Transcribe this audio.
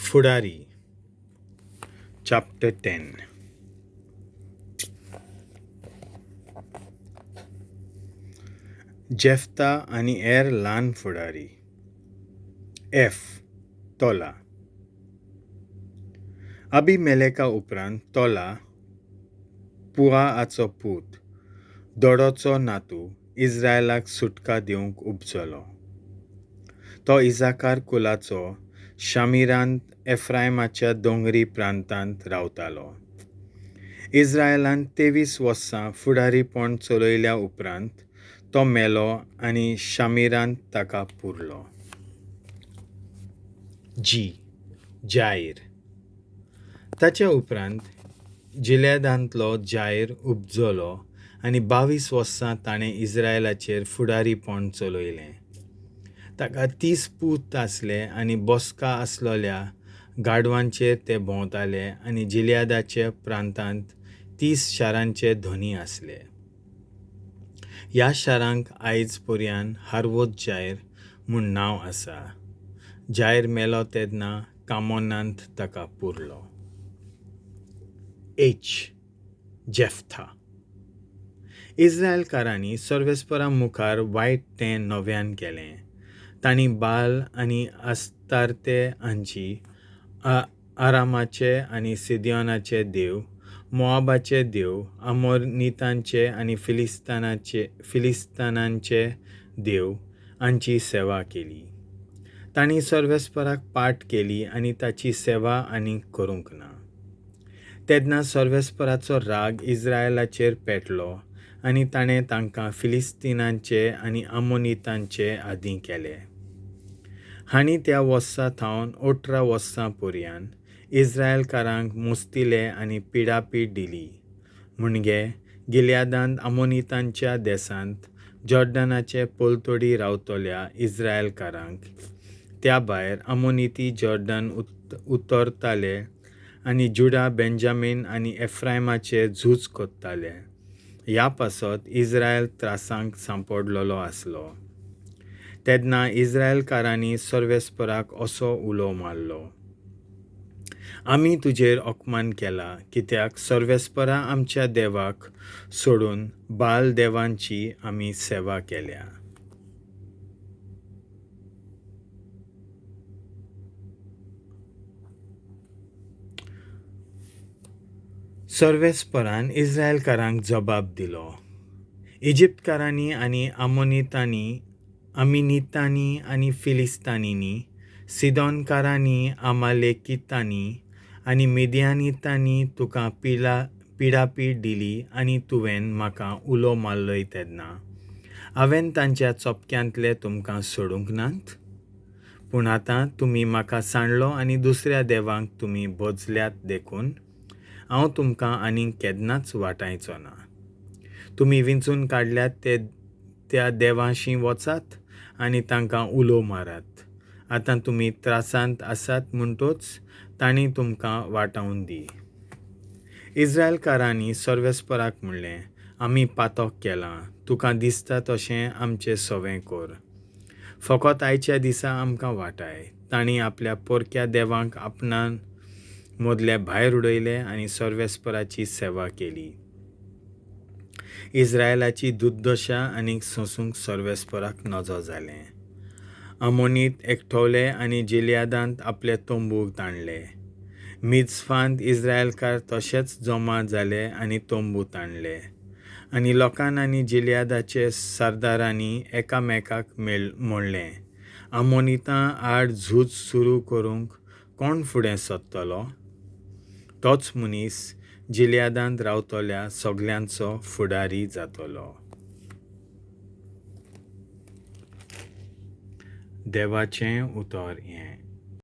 फुडारी चॅप्टर 10. जेफ्ता आनी हेर ल्हान फुडारी. एफ. तोला. अबिमेलेका उपरांत तोला, पुआहाचो पूत, दोडोचो नातू, इस्रायलाक सुटका दिवंक उपजलो. तो इसाकार कुलाचो शामीरांत एफ्रायमाच्या दोंगरी प्रांतांत रावतालो. इस्रायलांत 23 वर्सां फुडारीपण चलयल्या उपरांत तो मेलो आनी शामीरांत ताका पुरलो. जी. जायर. ताचे उपरांत जिलेदांतलो जायर उपजलो आनी 22 वर्सां ताणें इस्रायलाचेर फुडारीपण चलयलें. ताका 30 पूत आसले आनी बसका आसलेल्या गाडवांचेर ते भोंवताले आनी जिलयादाच्या प्रांतांत 30 शारांचे धनी आसले. ह्या शारांक आयज पर्यान हार्वोत जायर म्हूण नांव आसा. जायर मेलो तेन्ना कामोनांत ताका पुरलो. एच. जेफ्था. इस्रायलकारांनी सर्वेस्परा मुखार वायट तें नव्यान केलें. तांणी बाल आनी अस्तार्ते हांची, आरामाचे आनी सिदोनाचे देव, मोआबाचे देव, आमोनितांचे आनी फिलिस्तानांचे देव हांची सेवा केली. तांणी सर्वेस्पराक पाट केली आनी ताची सेवा आनीक करूंक ना. तेन्ना सर्वेस्पराचो राग इस्रायलाचेर पेटलो आनी ताणें तांकां फिलिस्तीनांचे आनी आमोनितांचे आदीं केले. हांणी त्या वर्सा थावन 18 वर्सां पर्यान इस्रायलकारांक मुस्तिले आनी पिडापीड दिली. म्हणजे गिलयादांत आमोनितांच्या देसांत जॉर्डनाचे पलतडी रावतल्या इस्रायलकारांक, त्या भायर आमोनिती जॉर्डन उतरताले आनी जुडा, बेंजामीन आनी एफ्रायमाचेर झूज करताले. ह्या पासत इस्रायल त्रासांक सांपडलेलो आसलो. तेन्ना इस्रायलकारांनी सर्वेस्पराक असो उलो मारलो, आमी तुजेर अपमान केला, कित्याक सर्वेस्परा आमच्या देवाक सोडून बाल देवांची आमी सेवा केल्या. सर्वेस्परान इस्रायलकारांक जबाब दिलो, इजिप्तकारांनी आनी आमोनितांनी, अमिनितांनी आनी फिलिस्तानींनी, सिदोनकारांनी, आमालेकितांनी आनी मिदियानितांनी तुका पिडापीड दिली आनी तुवें म्हाका उलो मारलोय तेन्ना हांवें तांच्या चोपक्यांतले तुमकां सोडूंक नात. पूण आतां तुमी म्हाका सांडलो आनी दुसऱ्या देवांक तुमी भजल्यात, देखून हांव तुमकां आनीक केन्नाच वाटायचो ना. तुमी विंचून काडल्यात ते त्या देवांशी वचात आनी तांकां उलो मारात. आतां तुमी त्रासांत आसात म्हणटोच तांणी तुमकां वाटावन दी. इस्रायलकारांनी सर्वेस्पराक म्हणलें, आमी पातक केलां, तुका दिसता तशें आमचें सवें कर, फकत आयच्या दिसा आमकां वाटाय. तांणी आपल्या पोरक्या देवांक आपणान मदले भायर उडयले आनी सर्वेस्पराची सेवा केली. इस्रायलाची दुर्दशा आनीक सोंसूंक सर्वेस्पराक नजो जालें. आमोनीत एकठवले आनी जिलयादांत आपले तंबू ताणले. मिज्फांत इस्रायलकार तशेच जमा जाले आनी तंबू ताणले. आनी लोकान आनी जिलयादाचे सरदारांनी एकामेकाक म्हणलें, आमोनितां आड झूज सुरू करूंक कोण फुडें सरतलो? तोच मनीस जिलयादांत रावतल्या सगल्यांचो फुडारी जातलो. देवाचें उतर हें.